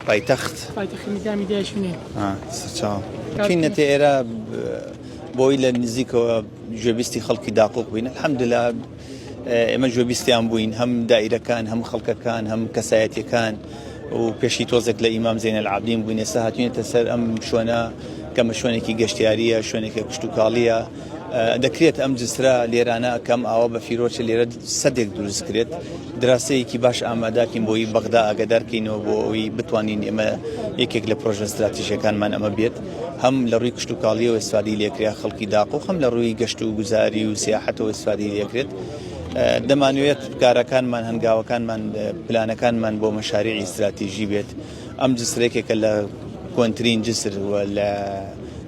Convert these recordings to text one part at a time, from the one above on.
پایتەخت. پایتەختی میدیا میدیای چینێ. ها سەرچاوە. چوینەتە ئێرە بۆی لە نزیکەوە گوێبیستی خەڵکی داقوق بووین الحمدلله ئێمە گوێبیستیان بووین هەم دایرەکان هەم خەڵکەکان هەم کەسایەتیەکان و پێشی تۆزێک لە ئیمام زین العابدین بووین ئێستا هاتوینەتە سەر ئەم شوێنە کەمە شوێنێکی گەشتیاریە شوێنێکی کشتوکاڵیە دەکرێت ئەم جسرە لێرانە کەم ئاوە بە فیرۆچە لێرە سەدێک دروست کرێت دراسەیەکی باش ئاماداکەین بۆی بەغدا ئاگادارکەینەوە بۆ ئەوەی بتوانین ئێمە یەکێک لە پرۆژە ستراتیژیەکانمان ئەمە بێت هەم لە ڕووی کشتوکاڵیەوە ئیسفادەی لێکرێ خەڵکی داقوق هەم لە ڕووی گەشت و گوزاری و سیاحەتەوە ئیسفادەی لێکرێت دەمانوێت کارەکانمان هەنگاوەکانمان پلانەکانمان بۆ مەشاریعی ستراتیژی بێت ئەم جسرێکێکە لە کۆنترین جسر و لە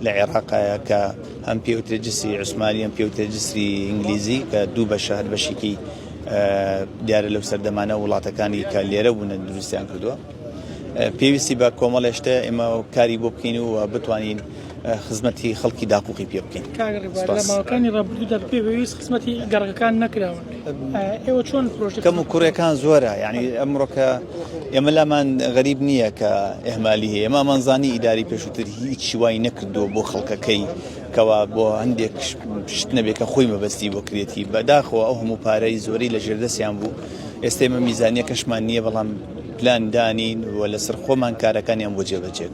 لە عێراقایە کە هەم پێوترێت جسری عوسمانی هەم پێوترێت جسری ئینگلیزی کە دوو بەشە هەر بەشێکی دیارە لەو سەردەمانە وڵاتەکانی کە لێرە بوونە دروستیان کردووە پێویستی بە کۆمەڵێ شتە ئێمە کاری بۆ بکەین و بتوانین خزمەتی خەڵکی داقوقی پێ بکەین. کاک ڕێبوار لە ماوەکانی ڕابردوودا بەپێی پێویست خزمەتی گەڕەکەکان نەکراون ئێوە چۆن پرۆژەی کەم و کوڕەکان زۆرە یعنی ئەمڕۆکە ئێمە لامان غەریب نییە کە ئەهمالی هەیە ئێمە ئەمانزانی ئیداری پێشووتر هیچ وای نەکردووە بۆ خەڵکەکەی کەوا بۆ هەندێک شت نەبێت کە خۆی مەبەستی بۆ کرێتی بەداخەوە ئەو هەموو پارەی زۆری لە ژێردەستیان بوو ئێستا ئێمە میزانیەکەشمان نییە بەڵام پلان دانین و لەسەر خۆمان کارەکانیان بۆ جێبەجێ.